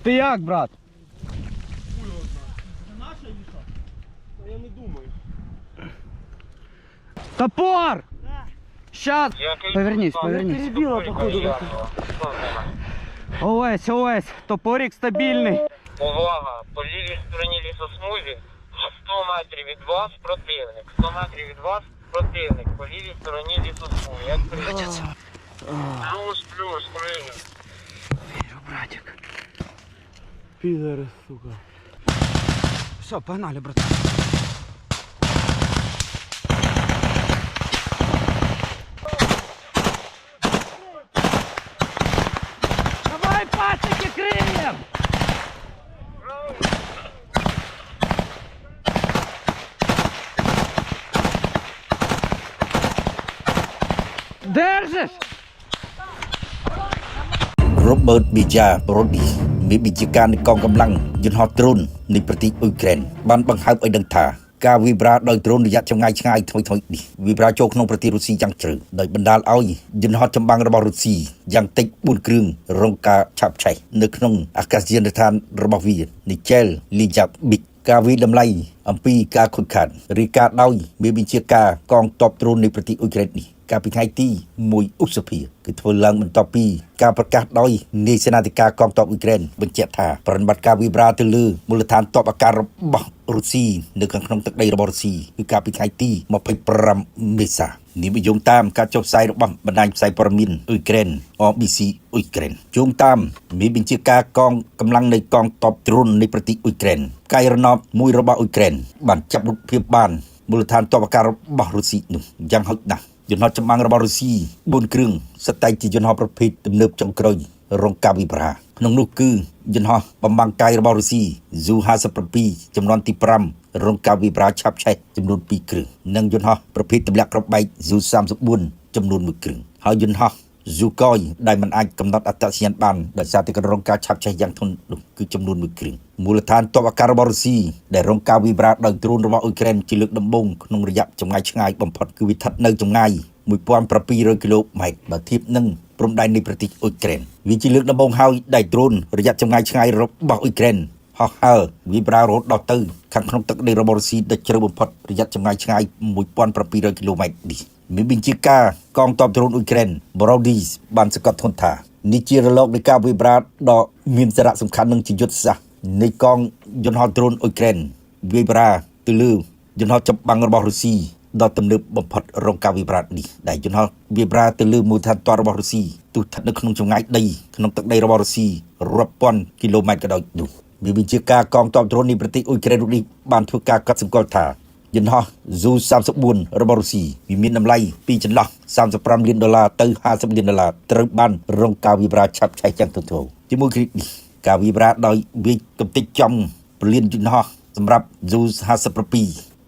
Ти як, брат? Я не думаю. Топор! Щас! Повернись, повернись. Перебила, походу. Олесь, Олесь, топорик стабільний. Увага! По лівій стороні лісосмузі 100 метрів від вас противник. 100 метрів від вас противник. По лівій стороні лісосмузі. Як прийняв? Плюс, плюс, прийняв. Вірю, братик. Підари, сука. Все, погнали, брат. Давай пасики криєм! Держиш? Robert Bija Brody មេបញ្ជាការនៃកងកម្លាំងយន្តហោះដ្រូននៃប្រទេសអ៊ុយក្រែនបានបង្ហើបឲ្យដឹងថាការវាយប្រហារដោយដ្រូនរយៈចម្ងាយឆ្ងាយថ្មីៗនេះវាយប្រហារចូលក្នុងប្រទេសរុស្ស៊ីយ៉ាងជ្រៅដោយបណ្ដាលឲ្យយន្តហោះចម្បាំងរបស់រុស្ស៊ីយ៉ាងតិច4គ្រឿងរងការឆាបឆេះនៅក្នុងអាកាសយានដ្ឋានរបស់វានីជែលលីយ៉ាប៊ិកការវិតម្លៃអំពីការខូចខាតរាយការណ៍ដោយមេបញ្ជាការកងទ័ពដ្រូននៃប្រទេសអ៊ុយក្រែននេះកាលពីថ្ងៃទី1ឧសភាគឺធ្វើឡើងបន្ទាប់ពីការប្រកាសដោយនាយសេនាធិការកងទ័ពអ៊ុយក្រែនបញ្ជាក់ថាប្រតិបត្តិការវិប្រាទៅលើមូលដ្ឋានទ័ពអាកាសរបស់រុស្ស៊ីនៅខាងក្នុងទឹកដីរបស់រុស្ស៊ីគឺកាលពីថ្ងៃទី25មេសានេះបញ្យងតាមការចុះផ្សាយរបស់បណ្ដាញផ្សាយព័ត៌មានអ៊ុយក្រែន RBC អ៊ុយក្រែនយោងតាមមេបញ្ជាការកងកម្លាំងនៃកងទ័ពដ្រូននៃប្រទេសអ៊ុយក្រែនកាយរណបមួយរបស់អ៊ុយក្រែនបានចាប់រូបភាពបានមូលដ្ឋានទ័ពអាកាសរបស់រុស្ស៊ីនោះយ៉ាងហោចណាស់យន្តហោះចម្បាំងរបស់រុស្ស៊ី4គ្រឿងសុទ្ធតែជាយន្តហោះប្រភេទទំនើបចុងក្រោយរងការវិប្រាក្នុងនោះគឺយន្តហោះបំបាំងកាយរបស់រុស្ស៊ី Zu-57 ចំនួនទី5រងការវិប្រាឆាប់ឆេះចំនួន2គ្រឿងនិងយន្តហោះប្រភេទទម្លាក់គ្រាប់បែក Zu-34 ចំនួន1គ្រឿងហើយយន្តហោះស៊ូកយដែលមិនអាចកំណត់អត្តសញ្ញាណបានដោយសារតែរងការឆាបឆេះយ៉ាងធ្ងន់នោះគឺចំនួន1គ្រឿងមូលដ្ឋានទ័ពអាកាសរបស់រុស្ស៊ីដែលរងការវិប្រាដោយដ្រូនរបស់អ៊ុយក្រែនជាលើកដំបូងក្នុងរយៈចម្ងាយឆ្ងាយបំផុតគឺវាស្ថិតនៅចម្ងាយ1700គីឡូម៉ែត្របើធៀបនឹងព្រំដែននៃប្រទេសអ៊ុយក្រែនវាជាលើកដំបូងហើយដែលដ្រូនរយៈចម្ងាយឆ្ងាយរបស់អ៊ុយក្រែនហោះហើរវាប្រារហូតដល់ទៅខាងក្នុងទឹកដីរបស់រុស្ស៊ីដ៏ជ្រៅបំផុតរយៈចម្ងាយឆ្ងាយ1700គីឡូម៉ែត្រនេះមានបញ្ជាការកងទ័ពដ្រូនអ៊ុយក្រែន Brody បានសង្កត់ធ្ងន់ថានេះជារលកនៃការវាយប្រហារដ៏មានសារៈសំខាន់និងជាយុទ្ធសាស្ត្រនៃកងយន្តហោះដ្រូនអ៊ុយក្រែនវាយប្រហារទៅលើយន្តហោះចម្បាំងរបស់រុស្ស៊ីដ៏ទំនើបបំផុតរងការវាយប្រហារនេះដែលយន្តហោះវាយប្រហារទៅលើមូលដ្ឋានទ័ពរបស់រុស្ស៊ីទោះស្ថិតនៅក្នុងចម្ងាយដីក្នុងទឹកដីរបស់រុស្ស៊ីរាប់ពាន់គីឡូម៉ែត្រក៏ដោយនោះមានបញ្ជាការកងទ័ពដ្រូននៃប្រទេសអ៊ុយក្រែនរូបនេះបានធ្វើការកត់សម្គាល់ថាយន្តហោះ Zu-34 របស់រុស្ស៊ីវាមានតម្លៃពីចន្លោះ35លានដុល្លារទៅ50លានដុល្លារត្រូវបានរងការវិប្រាឆាប់ឆេះយ៉ាងធ្ងន់ធ្ងរជាមួយគ្នានេះការវិប្រាដោយវាយកំទេចចំពលានយន្តហោះសម្រាប់ Zu-57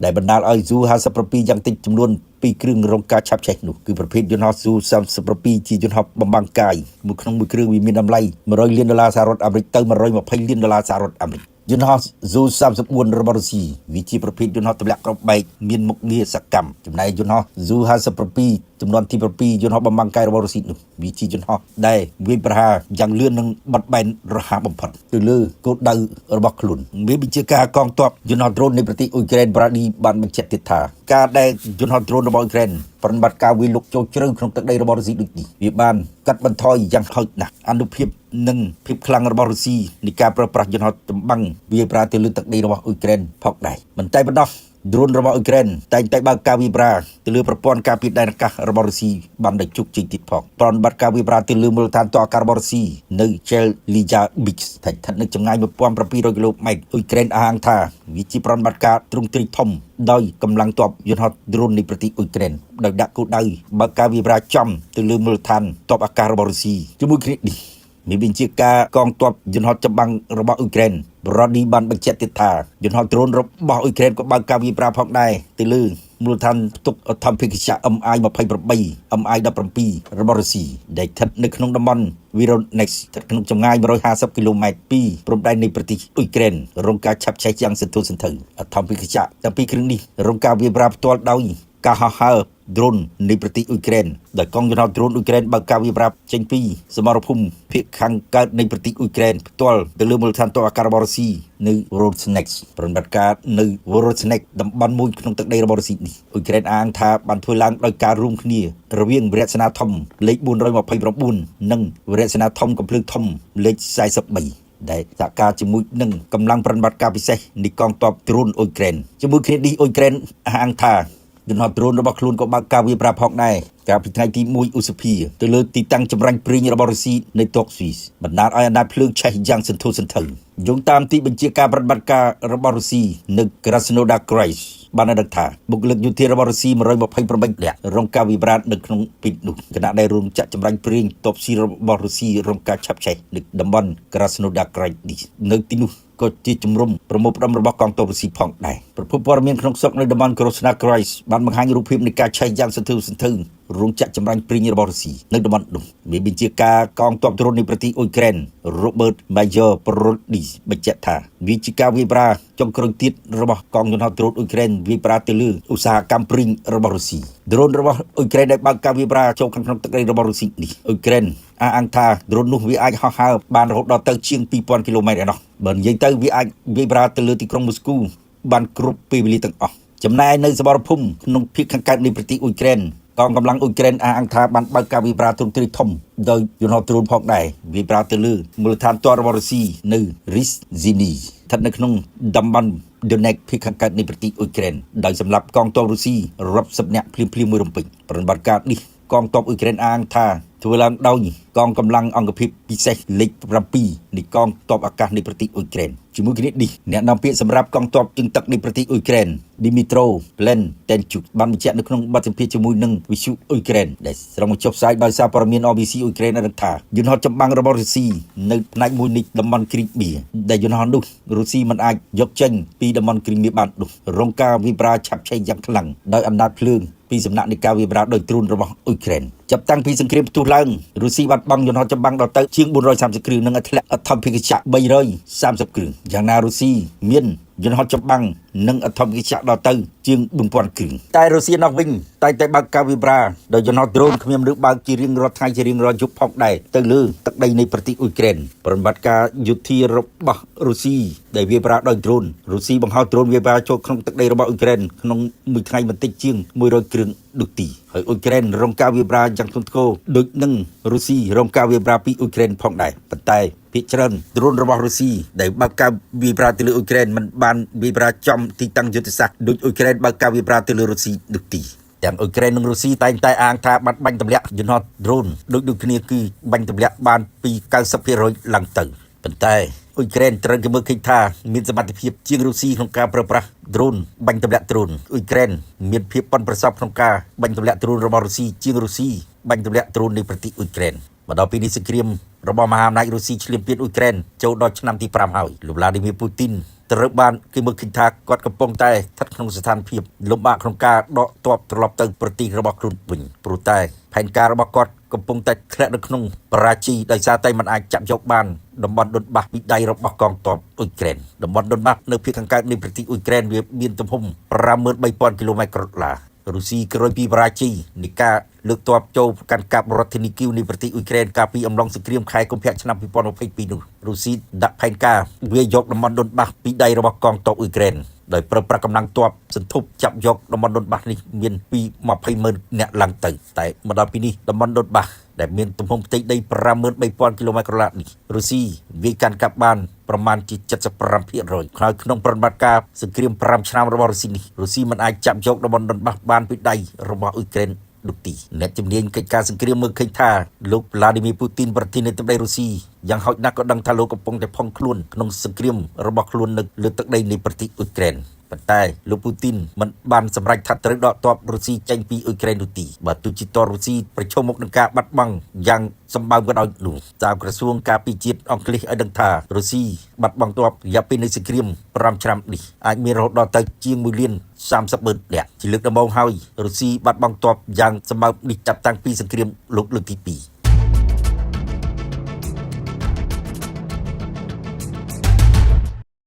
ដែលបណ្ដាលឲ្យ Zu-57 យ៉ាងតិចចំនួន2គ្រឿងរងការឆាប់ឆេះនោះគឺប្រភេទយន្តហោះ Su-37 ជាយន្តហោះបំបាំងកាយមួយក្នុងមួយគ្រឿងវាមានតម្លៃ100លានដុល្លារសហរដ្ឋអាមេរិកទៅ120លានដុល្លារសហរដ្ឋអាមេរិកយន្តហោះ Zu-34 របស់រុស្ស៊ីវាជាប្រភេទយន្តហោះទម្លាក់គ្រាប់បែកមានមុខងារសកម្មចំណែកយន្តហោះ Zu-57 ចំនួនទី7យន្តហោះបំបាំងកាយរបស់រុស្ស៊ីនោះវាជាយន្តហោះដែលវាយប្រហារយ៉ាងលឿននិងបត់បែនរហ័សបំផុតទៅលើគោលដៅរបស់ខ្លួនមានបញ្ជាការកងទ័ពយន្តហោះដ្រូននៃប្រទេសអ៊ុយក្រែន Brady បានបញ្ជាក់ទៀតថាការដែលយន្តហោះដ្រូនរបស់អ៊ុយក្រែនប្រតិបត្តិការវាយលុកចូលជ្រៅក្នុងទឹកដីរបស់រុស្ស៊ីដូចនេះវាបានកាត់បន្ថយយ៉ាងហោចណាស់អនុភាពនិងភាពខ្លាំងរបស់រុស្ស៊ីនៃការប្រើប្រាស់យន្តហោះចម្បាំងវាយប្រហារទៅលើទឹកដីរបស់អ៊ុយក្រែនផងដែរមិនតែប៉ុណ្ណោះដ្រូនរបស់អ៊ុយក្រែនតែងតែបើកការវាយប្រហារទៅលើប្រព័ន្ធការពារដែនអាកាសរបស់រុស្ស៊ីបានដោយជោគជ័យទៀតផងប្រតិបត្តិការវាយប្រហារទៅលើមូលដ្ឋានទ័ពអាកាសរបស់រុស្ស៊ីនៅ Chelija Beach ស្ថិតនៅចម្ងាយ1700គីឡូម៉ែត្រអ៊ុយក្រែនអះអាងថាវាជាប្រតិបត្តិការទ្រង់ទ្រាយធំដោយកម្លាំងទ័ពយន្តហោះដ្រូននៃប្រទេសអ៊ុយក្រែនដោយដាក់គោលដៅបើកការវាយប្រហារចំទៅលើមូលដ្ឋានទ័ពអាកាសរបស់រុស្ស៊ីជាមួយគ្នានេះមានបញ្ជាការកងទ័ពយន្តហោះចម្បាំងរបស់អ៊ុយក្រែន Brody បានបញ្ជាក់ទៀតថាយន្តហោះដ្រូនរបស់អ៊ុយក្រែនក៏បើកការវាយប្រហារផងដែរទៅលើមូលដ្ឋានផ្ទុកធម្មភេកជ្ជៈ MI28 MI17 របស់រុស្ស៊ីដែលស្ថិតនៅក្នុងតំបន់ Voronezh ស្ថិតក្នុងចម្ងាយ150គីឡូម៉ែត្រពីព្រំដែននៃប្រទេសអ៊ុយក្រែនរងការឆាបឆេះយ៉ាងសន្ធោសន្ធៅអធម្មភេកជ្ជៈទាំងពីរគ្រឿងនេះរងការវាយប្រហារផ្ទាល់ដោយ ការហោះហើរដ្រូននៃប្រទេសអ៊ុយក្រែនដោយកងយន្តហោះដ្រូនអ៊ុយក្រែនបើកការវាយប្រហារចេញពីសមរភូមិភាគខាងកើតនៃប្រទេសអ៊ុយក្រែនផ្ទាល់ទៅលើមូលដ្ឋានទ័ពអាកាសរបស់រុស្ស៊ីនៅ Voronezh ប្រតិបត្តិការនៅ Voronezh តំបន់មួយក្នុងទឹកដីរបស់រុស្ស៊ីនេះអ៊ុយក្រែនអាងថាបានធ្វើឡើងដោយការរួមគ្នារវាងវរៈសេនាធំលេខ429និងវរៈសេនាធំកំភ្លើងធំលេខ43ដែលសហការជាមួយនឹងកម្លាំងប្រតិបត្តិការពិសេសនៃកងទ័ពដ្រូនអ៊ុយក្រែនជាមួយគ្នានេះអ៊ុយក្រែនអះអាងថាយន្តហោះដ្រូនរបស់ខ្លួនក៏បើកការវាយប្រហារផងដែរកាលពីថ្ងៃទី1ឧសភាទៅលើទីតាំងចម្រាញ់ប្រេងរបស់រុស្ស៊ីនៅតូកស្វីសបណ្ដាលឲ្យអណ្ដាតភ្លើងឆេះយ៉ាងសន្ធោសន្ធៅយោងតាមទីបញ្ជាការប្រតិបត្តិការរបស់រុស្ស៊ីនៅ Krasnodar Krai បានឲ្យដឹងថាបុគ្គលិកយោធារបស់រុស្ស៊ី128នាក់រងការវិបត្តិនៅក្នុងពេលនោះខណៈដែលរោងចក្រចម្រាញ់ប្រេងតបស៊ីរបស់រុស្ស៊ីរងការឆាបឆេះនៅតំបន់ Krasnodar Krai នេះនៅទីនោះក៏ជាជំរំប្រមូលផ្ដុំរបស់កងទ័ពរុស្ស៊ីផងដែរប្រភពព័ត៌មានក្នុងស្រុកនៅតំបន់ Krasnodar Krai បានបង្ហាញរូបភាពនៃការឆេះយ៉ាងសន្ធឹកសន្ធារោងចក្រចម្រាញ់ប្រេងរបស់រុស្ស៊ីនៅតំបន់នោះមានបញ្ជាការកងទ័ពដ្រូននៃប្រទេសអ៊ុយក្រែន Robert Major Prodi បញ្ជាក់ថាវាជាការវាយប្រហារចុងក្រោយទៀតរបស់កងយន្តហោះដ្រូនអ៊ុយក្រែនវាយប្រហារទៅលើឧស្សាហកម្មប្រេងរបស់រុស្ស៊ីដ្រូនរបស់អ៊ុយក្រែនដែលបើកការវាយប្រហារចូលក្នុងទឹកដីរបស់រុស្ស៊ីនេះអ៊ុយក្រែនអះអាងថាដ្រូននោះវាអាចហោះហើរបានរហូតដល់ទៅជាង2000គីឡូម៉ែត្រឯណោះបើនិយាយទៅវាអាចវាយប្រហារទៅលើទីក្រុងមូស្គូបានគ្រប់ពេលវេលាទាំងអស់ចំណែកនៅសមរភូមិក្នុងភាគខាងកើតនៃប្រទេសអ៊ុយក្រែនកងកម្លាំងអ៊ុយក្រែនអះអាងថាបានបើកការវាយប្រហារទ្រង់ទ្រាយធំដោយយន្តហោះដ្រូនផងដែរវាយប្រហារទៅលើមូលដ្ឋានទ័ពរបស់រុស្ស៊ីនៅរីសស៊ីនីស្ថិតនៅក្នុងតំបន់ដូណេកភាគខាងកើតនៃប្រទេសអ៊ុយក្រែនដោយសម្លាប់កងទ័ពរុស្ស៊ីរាប់សិបនាក់ភ្លាមៗមួយរំពេចប្រតិបត្តិការនេះកងទ័ពអ៊ុយក្រែនអាងថាធ្វើឡើងដោយកងកម្លាំងអង្គភាពពិសេសលេខ7នៃកងទ័ពអាកាសនៃប្រទេសអ៊ុយក្រែនជាមួយគ្នានេះអ្នកនាំពាក្យសម្រាប់កងទ័ពជើងទឹកនៃប្រទេសអ៊ុយក្រែនឌីមីត្រូប្លែនតែនជុកបានបញ្ជាក់នៅក្នុងបទសម្ភាសន៍ជាមួយនឹងវិទ្យុអ៊ុយក្រែនដែលស្រង់បញ្ចុះផ្សាយដោយសារព័ត៌មាន RBC អ៊ុយក្រែនឲ្យដឹងថាយន្តហោះចម្បាំងរបស់រុស្ស៊ីនៅផ្នែកមួយនៃតំបន់គ្រីមៀដែលយន្តហោះនោះរុស្ស៊ីមិនអាចយកចេញពីតំបន់គ្រីមៀបាននោះរងការវាយប្រហារឆាប់ឆេះយ៉ាងខ្លាំងដោយអណ្ដាតភ្លើងពីសំណាក់នៃការវាយប្រហារដោយដ្រូនរបស់អ៊ុយក្រែនចាប់តាំងពីសង្គ្រាមផ្ទុះឡើងរុស្ស៊ីបាត់បង់យន្តហោះចម្បាំងដល់ទៅជាង430គ្រឿងនិងធ្លាក់អធិភិកចក្រ330គ្រឿងយ៉ាងណារុស្ស៊ីមានយន្តហោះចម្បាំងនិងអធិភិកចក្រដល់ទៅជាង4000គ្រឿងតែរុស្ស៊ីនោះវិញតែតែបើកការវាយប្រហារដោយយន្តហោះដ្រូនគ្មានមនុស្សបើកជារៀងរាល់ថ្ងៃជារៀងរាល់យប់ផងដែរទៅលើទឹកដីនៃប្រទេសអ៊ុយក្រែនប្រតិបត្តិការយោធារបស់រុស្ស៊ីដែលវាយប្រហារដោយដ្រូនរុស្ស៊ីបង្ហោះដ្រូនវាយប្រហារចូលក្នុងទឹកដីរបស់អ៊ុយក្រែនក្នុងមួយថ្ងៃបន្តិចជាង100គ្រឿងដូចទីហើយអ៊ុយក្រែនរងការវាយប្រហារយ៉ាងធ្ងន់ធ្ងរដូចនឹងរុស្ស៊ីរងការវាយប្រហារពីអ៊ុយក្រែនផងដែរប៉ុន្តែភាគច្រើនដ្រូនរបស់រុស្ស៊ីដែលបើកការវាយប្រហារទៅលើអ៊ុយក្រែនមិនបានវាយប្រហារចំទីតាំងយុទ្ធសាស្ត្រដូចអ៊ុយក្រែនបើកការវាយប្រហារទៅលើរុស្ស៊ីដូចទីទាំងអ៊ុយក្រែននិងរុស្ស៊ីតែងតែអាងថាបាត់បាញ់ទម្លាក់យន្តហោះដ្រូនដូចដូចគ្នាគឺបាញ់ទម្លាក់បានពី90%ឡើងទៅប៉ុន្តែអ៊ុយក្រែនត្រូវគេមើលឃើញថាមានសមត្ថភាពជាងរុស្ស៊ីក្នុងការប្រើប្រាស់ដ្រូនបាញ់ទម្លាក់ដ្រូនអ៊ុយក្រែនមានភាពប៉ិនប្រសប់ក្នុងការបាញ់ទម្លាក់ដ្រូនរបស់រុស្ស៊ីជាងរុស្ស៊ីបាញ់ទម្លាក់ដ្រូននៃប្រទេសអ៊ុយក្រែនមកដល់ពេលនេះសង្គ្រាមរបស់មហាអំណាចរុស្ស៊ីឈ្លានពានអ៊ុយក្រែនចូលដល់ឆ្នាំទី5ហើយលោកវ្លាឌីមៀពូទីនត្រូវបានគេមើលឃើញថាគាត់កំពុងតែស្ថិតក្នុងស្ថានភាពលំបាកក្នុងការដកទ័ពត្រឡប់ទៅប្រទេសរបស់ខ្លួនវិញព្រោះតែផែនការរបស់គាត់កំពុងតែធ្លាក់នៅក្នុងបរាជ័យដោយសារតែมันអាចចាប់យកបានតំបន់ដុនបាសពីដៃរបស់កងទ័ពអ៊ុយក្រែនតំបន់ដុនបាសនៅភាគខាងកើតនៃប្រទេសអ៊ុយក្រែនវាមានទំហំ53000គីឡូម៉ែត្រក្រឡារុស្ស៊ីក្រោយពីបរាជ័យនៃការលើកទ័ពចូលកាន់កាប់រដ្ឋធានីគីវនៃប្រទេសអ៊ុយក្រែនកាលពីអំឡុងសង្គ្រាមខែកុម្ភៈឆ្នាំ2022នោះរុស្ស៊ីដាក់ផែនការវាយយកតំបន់ដុនបាសពីដៃរបស់កងទ័ពអ៊ុយក្រែនដោយប្រើប្រាស់កម្លាំងទ័ពសន្ធប់ចាប់យកតំបន់ដុនបាសនេះមានពី20ម៉ឺននាក់ឡើងទៅតែមកដល់ពេលនេះតំបន់ដុនបាសដែលមានទំហំផ្ទៃដី53000គីឡូម៉ែត្រក្រឡានេះរុស្ស៊ីវាយកាន់កាប់បានប្រមាណជា75%ហើយក្នុងប្រតិបត្តិការសង្គ្រាម5ឆ្នាំរបស់រុស្ស៊ីនេះរុស្ស៊ីមិនអាចចាប់យកតំបន់ដុនបាសបានពីដៃរបស់អ៊ុយក្រែននោះទីអ្នកជំនាញកិច្ចការសង្គ្រាមមើលឃើញថាលោកវ្លាឌីមៀពូទីនប្រធានាធិបតីរុស្ស៊ីយ៉ាងហោចណាស់ក៏ដឹងថាលោកកំពុងតែផុងខ្លួនក្នុងសង្គ្រាមរបស់ខ្លួននៅលើទឹកដីនៃប្រទេសអ៊ុយក្រែនប៉ុន្តែលោកពូទីនមិនបានសម្រេចថាត្រូវដកទ័ពរុស្ស៊ីចេញពីអ៊ុយក្រែននោះទេបើទោះជាទ័ពរុស្ស៊ីប្រឈមមុខនឹងការបាត់បង់យ៉ាងសម្បើមក៏ដោយនោះតាមក្រសួងការពារជាតិអង់គ្លេសឲ្យដឹងថារុស្ស៊ីបាត់បង់ទ័ពរយៈពេលនៃសង្គ្រាម5ឆ្នាំនេះអាចមានរហូតដល់ទៅជាង1លាន30ម៉ឺននាក់ជាលើកដំបូងហើយរុស្ស៊ីបាត់បង់ទ័ពយ៉ាងសម្បើមនេះចាប់តាំងពីសង្គ្រាមលោកលើកទី2។